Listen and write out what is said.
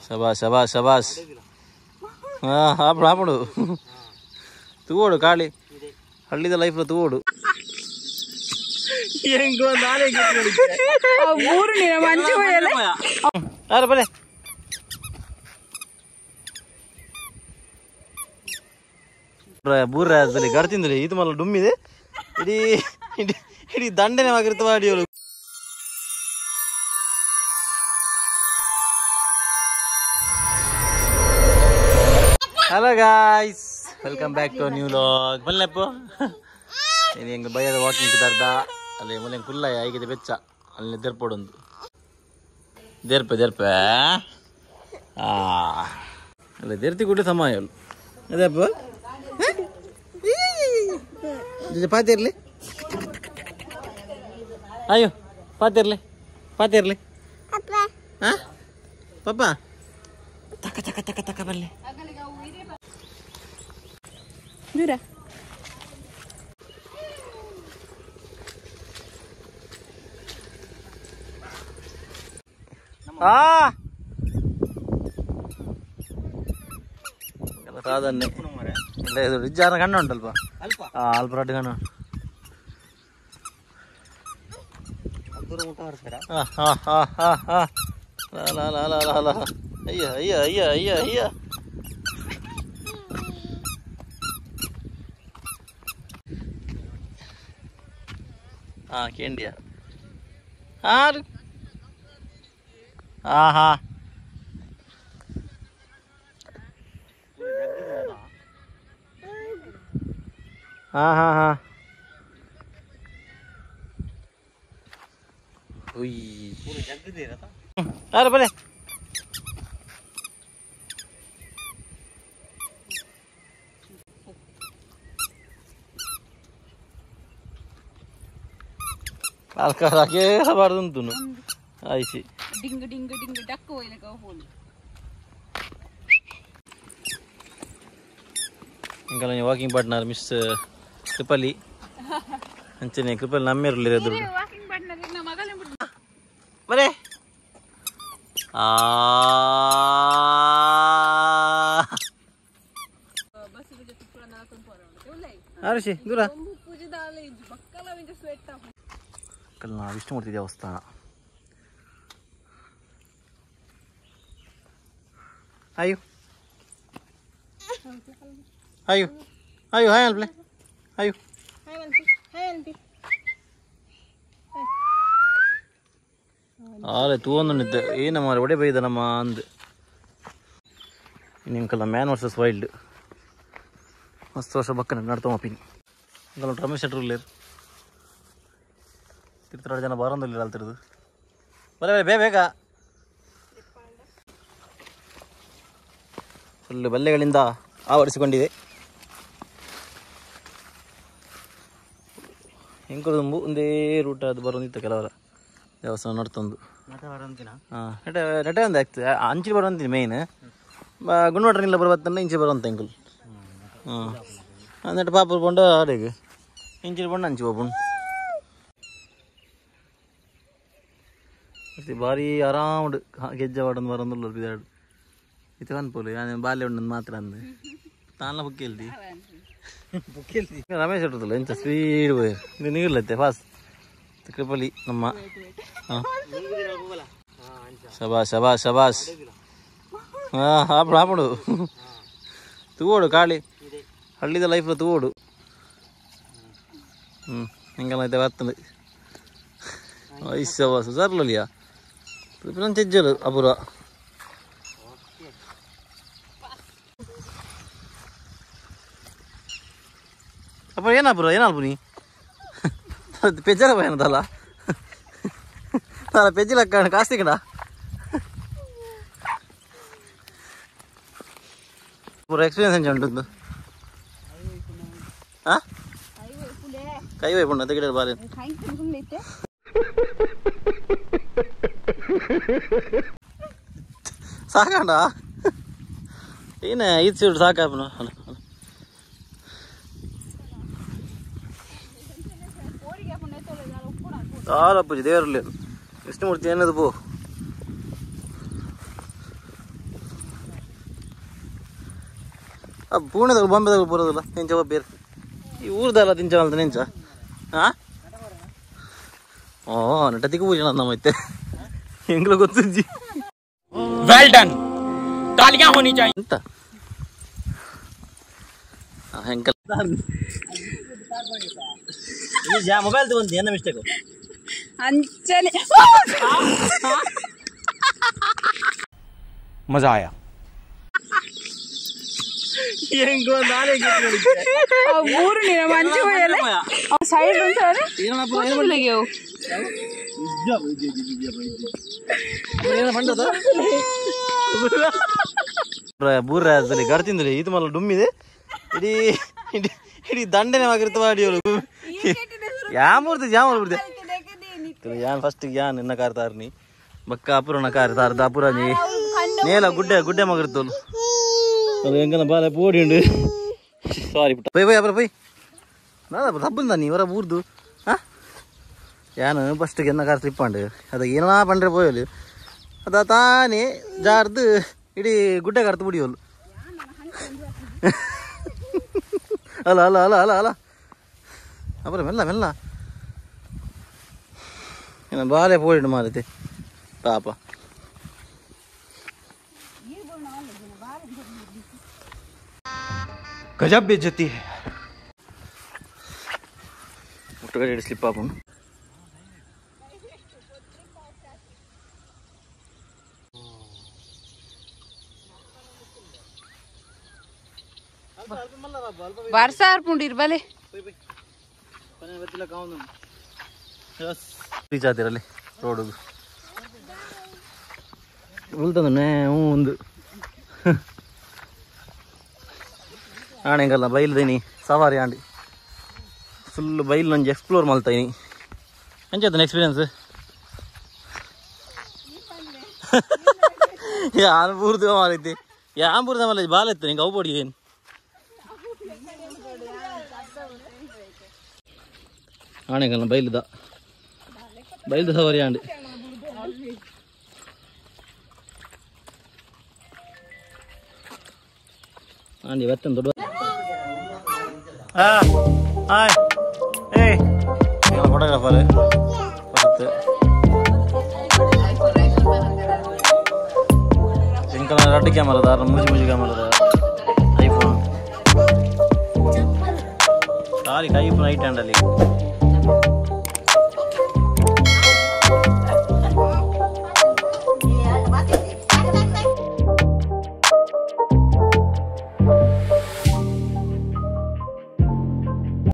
ಶಬಾಷ್ ಶಬಾಷ್ ಶಬಾಷ್. ಹಾಪಡು ಹಾಪಡು ತೂವೋಡು ಖಾಲಿ ಹಳ್ಳಿದ ಲೈಫ್ ತೂವೋಡು. ಬಲೆ ಬೂರ ಬಲೆ ಗಡ್ತಿಂದ್ರಿ ಇದು ಮಲ್ಲ ಡುಮ್ಮಿದೆ ಇಡೀ ಇಡೀ ಇಡೀ ದಂಡನೆ ಆಗಿರ್ತವ ಅಡಿಯೋಳು. Hello guys, welcome back to new vlog. Ballappa ಇದು ಹೆಂಗೆ ಬಯ್ಯದ ವಾಕಿಂಗ್ ತರ್ದ ಅಲ್ಲಿ ಮುಲೆ ಕುಲ್ಲ ಐಗಿದೆ ಬೆಚ್ಚ ಅಲ್ಲಿ ದೆರ್ಪೊಡೊಂದು ದೆರ್ಪೆ ದೆರ್ಪೆ ಅಲ್ಲ ದೆರ್ತಿ ಕೂಡ ಸಮಾಯಲು ಅದೇಪ್ಪ ಪಾತಿರ್ಲಿ. ಅಯ್ಯೋ ಪಾತಿರ್ಲಿ ಪಾತಿರ್ಲಿ ಹಾಂ ಪಪ್ಪ ತಕ ತಕ ತಕ ತಕ ಬರಲಿ ದೂರ. ಸಾಧನೆ ಇಲ್ಲ ಇದು ಜಾರ ಕಣ್ಣು ಉಂಟಲ್ಪ ಅಲ್ಪ ರಡ್ಡು ಕಣ್ಣು. ಅಯ್ಯ ಅಯ್ಯ ಅಯ್ಯ ಅಯ್ಯ ಅಯ್ಯ. ಹಾ ಕೇಂಡಿಯ ಆರು ಆಹಾ ಹಾ ಹಾ ಹಾ. ಅರೆ ಬಲೆ ಅಲ್ಕಾರಾಗೆ ಬಾರ್ದುಂಟು ಆಯ್ಸಿ ಡಿಂಗ್ ಡಿಂಗ್ ಡಿಂಗ್ ಡಕ್ ಹೋಯ್ಲಕ ಫೋನ್. ಇಂಕಲ ವಾಕಿಂಗ್ ಪಾರ್ಟ್ನರ್ ಮಿಸ್ ಕೃಪಲಿ ಅಂಚನೆ ಕೃಪಲಿ ನಮ್ಮೇರುಳ್ಳಿ ಎದುರು ವಾಕಿಂಗ್ ಪಾರ್ಟ್ನರ್ ನಮ್ಮ ಮಗನೇ ಬಿಡು ಬರೇ. ಆ ಬಸ್ ಬಿಜೆ ತುಪ್ಪಳ ನಾಲ್ಕು ಪೋರ ಉಲ್ಲೈ ಆರುಷಿ ದೂರ ಪೂಜೆ ದಾಲೆ ಬಕ್ಕಲ ವಿಂಜ ಸ್ವೆಟ್ ಕಲ್ನ ವಿಷ್ಣುಮೂರ್ತಿ ದೇವಸ್ಥಾನ. ಅಯ್ಯೋ ಅಯ್ಯೋ ಅಯ್ಯೋ ಹಾಯ್ ಅಲ್ಪ್ಲೆ ಅಯ್ಯೋ ಹಾಯ್ ಅನ್ಪಿ ಹಾಯ್ ಅನ್ಪಿ. ಆಲೆ ತೂವೊಂದುಂಡಿದ್ದೆ ಏನ ಮಾರೆ ಒಡೆ ಬೈದ ನಮ್ಮ ಅಂದ್ ನಿಂಕಲ್ಲ ಮ್ಯಾನ್ ವರ್ಸಸ್ ವೈಲ್ಡ್ ಮಸ್ತ್ ವರ್ಷ ಬಕ್ಕನ ನಡ್ತೊಂಬ ಪಿನಿ. ಇಂಕಲ್ಲ ರಮೇಶ್ ಶೆಟ್ರು ಉಲ್ಲೇರು ತಿರ್ತಿರಾಡು ಜನ ಬಾರೊಂದುಲ್ಲೆರ್ ಅಲ್ತಿರ್ದು ಬಲೆ ಬಲೆ ಬೇ ಬೇಗ ಫುಲ್ ಬಲ್ಲೆಗಳಿಂದ ಆವರಿಸಿಕೊಂಡಿದೆ. ಎಂಕುಲು ಒಂದೇ ರೂಟ್ ಅದು ಬರೋದಿತ್ತು ಕೆಲವರ ದೇವಸ್ಥಾನ ನಡ್ತೊಂದು ಹಾಂ ನೆಟ ನೆಟ ಒಂದು ಆಗ್ತದೆ ಅಂಚಿ ಬರುವಂತೀನಿ ಮೇಯ್ನ್ ಗುಂಡ್ವಾಟ್ರನಿಲ್ಲ ಬರುವತ್ತಂಡ ಇಂಚಿ ಬರುವಂತ ಎಂಕುಲು. ಹಾಂ ನೆಟ ಪಾಪ ಪೋಂಡ ಆಡೆಗ್ ಇಂಚಿ ಪೋಂಡ ಅಂಚಿ ಪೋಪುಂಡು ಭಾರಿ ಆರಾಮ್ ಗೆಜ್ಜೆ ವಾಡೊಂದು ಬರೋಂದುಲ್ಲ ಬಿದಾಡು ಇತ್ತೆ ಪನ್ಪೋಲು ಯಾನ್ ಬಾಲ್ಯ ಉಂಡು ಮಾತ್ರ ಅಂದ್ ತಾನ್ಲ ಬುಕ್ಕೆಲ್ದಿ ಬುಕ್ಕೆಲ್ದಿ ರಮೇಶ್ ಇರ್ತಲ್ಲ ಎಂಚ ಸ್ಪೀಡ್ ಪೋಯೆರ್ ಇದು ನೀರ್ಲತ್ತೆ ಫಾಸ್ಟ್ ಕೃಪಲಿ ನಮ್ಮ. ಶಬಾಷ್ ಶಬಾಷ್ ಶಬಾಷ್. ಹಾಪಡು ಹಾಪಡು ತೂವೋಡು ಖಾಲಿ ಹಳ್ಳಿದ ಲೈಫ್ ತೂವೋಡು. ಹ್ಞೂ ಎಂಕಲ್ನ ಇತ್ತೆ ಬರ್ತದೆ ಐಶಬಾಸ್ ಹುಷಾರ್ಲಿಯಾ ಚೆಜ್ಜಲು ಅಪೂರ್ವ. ಅಪ್ಪ ಏನಪ್ಪ ಏನಲ್ಪ ನೀ ಪೆಜ್ಜರ ಭಯನದಲ್ಲ ತಾರ ಪೆಜ್ಜಿಲಕ್ಕ ಕಾಸ್ತಿ ಕಡ ಪೂರ ಎಕ್ಸ್ಪೀರಿಯನ್ಸ್ ಎಂಚ ಉಂಟು ಹಾಂ ಕೈ ವೈಪುಂಡು ತೆಗಿಡ ಬಾರಿ ಸಾಕಂಡ ಏನೇ ಐದು ಸೀಟ್ ಸಾಕಾಪನ. ದಾಲ ಪೂಜೆ ದೇವರಲ್ಲಿ ವಿಷ್ಣುಮೂರ್ತಿ ಏನದು ಪೋ. ಪೂಣೆದ ಬಾಂಬೆದಾಗ ಬರೋದಿಲ್ಲ ಎಂಚ ಬೇರೆ ಈ ಊರ್ದಲ್ಲ ತಿಂಚ ನೆಂಚ ಹಾಂ ಓ ನಟತಿಗೆ ಪೂಜೆ ನಮ್ಮ ಐತೆ ಎಂಗ್ಲ ಗೊತ್ತಿಜ್ಜಿ. वेल डन, तालियां होनी चाहिए. ಎಂತ ಹೆಂಕಲ್ ಮೊಬೈಲ್ ತಗೊಂಡಿ ಏನ ಮಿಸ್ಟೇಕ್ ಅಂಚನೆ. मजा आया. ಊರು ನೀನು ಮಂಚು ಸೈಡ್ ಉಂಟು. ಬೂರ್ರ ಗರ್ತಿಂದ್ರಿ ಇದು ಮಲ್ಲ ಡುಮ್ಮಿದೆ ಇಡೀ ಇಡೀ ಇಡೀ ದಂಡನೆ ಆಗಿರ್ತ ಮಾಡಿಯೋಳು ಯಾಮೂರ್ತಿ ಜಾಮೂರ್ ಬಿಡ್ದೆ ಯಾನ್ ಫಸ್ಟ್ ಯಾನ್ ನಿನ್ನ ಕಾರ್ ತಾರ್ನಿ ಬಕ್ಕ ಅಪುರನ ಕಾರ್ ತಾರ್ದ ಅಪುರಾಜಿ ನೇಲ ಗುಡ್ಡೆ ಗುಡ್ಡೆ ಮಗಿರ್ತೋಲು ಅದು ಹೆಂಗನ ಬಾಲ ಪೋಡಿ ಉಂಡು. ಸಾರಿ ಪುಟ್ಟ ಪೊಯ್ ಪೊಯ್ ಅಪುರ ಪೊಯ್ ತಪ್ಪುಂದ ನೀ ಇವರ ಊರ್ದು. ಹಾಂ ಯಾನು ಫಸ್ಟ್ಗೆ ಎನ್ನ ಕಾರ್ ಸ್ಲಿಪ್ ಆಂಡ್ ಅದು ಏನಾ ಪಂಡ್ರೆ ಪೋಯಲು ಅದ ತಾನೇ ಜಾರ್ದು ಇಡೀ ಗುಡ್ಡೆ ಕರ್ತು ಬಿಡಿಯೋಲು. ಅಲ್ಲ ಅಲ್ಲ ಅಲ್ಲ ಅಲ್ಲ ಅಲ್ಲ ಅಪರ ಮೆಲ್ಲ ಮೆಲ್ಲ ಏನ ಬಾಲೆ ಪೋಡಿಡು ಮಾರೈತೆ ಪಾಪ. गजब बेइज्जती है. ಮುಟ್ಟುಗಡೆ ಸ್ಲಿಪ್ ಆಪುಂಡು. ವರ್ಷ ಆರ್ಪುಂಡಿರ್ ಬಲೆ ರೀಚ್ ಆತಿರಲ್ಲಿ ರೋಡ್ ಉಲ್ತಂದ ಮೇ ಹ್ಞೂ ಒಂದು ಆಣೆಂಗಲ್ಲ ಬೈಲ್ದೇನಿ ಸವಾರಿ ಆಂಡಿ ಫುಲ್ ಬೈಲ್ ಒಂಜಿ ಎಕ್ಸ್ಪ್ಲೋರ್ ಮಲ್ತಾಯಿನಿ. ಎಂಚಾತನ ಎಕ್ಸ್ಪೀರಿಯನ್ಸ್? ಯಾನ್ ಪೂರ್ತಿ ಮಾರೈತಿ ಯಾನ್ ಪೂರ್ತಿ ಮಲ್ಲ ಬಾಲ ಇತ್ತು ನಿಂಗೆ ಅವು ಪೊಡಿ ಏನು ಆಣೆಗಲ್ಲ ಬೈಲ್ದ ಬೈಲ್ದ ಸವಾರಿ ಆಂಡಿ. ಆಂಡಿ ಬರ್ತೇನೆ ದೊಡ್ಡ. ಹಾಯ್ ಏಯ್ ಫೋಟೋಗ್ರಾಫರ್ ಫಸ್ಟ್ ಎಂಕಲ ರಡ್ಡು ಕ್ಯಾಮರದ ಮೂಜಿ ಮೂಜಿ ಕ್ಯಾಮರದ ಐಫೋನ್ ಸಾರಿ ಕೈ ಐಟ್ ಹ್ಯಾಂಡಲ್ಲಿ.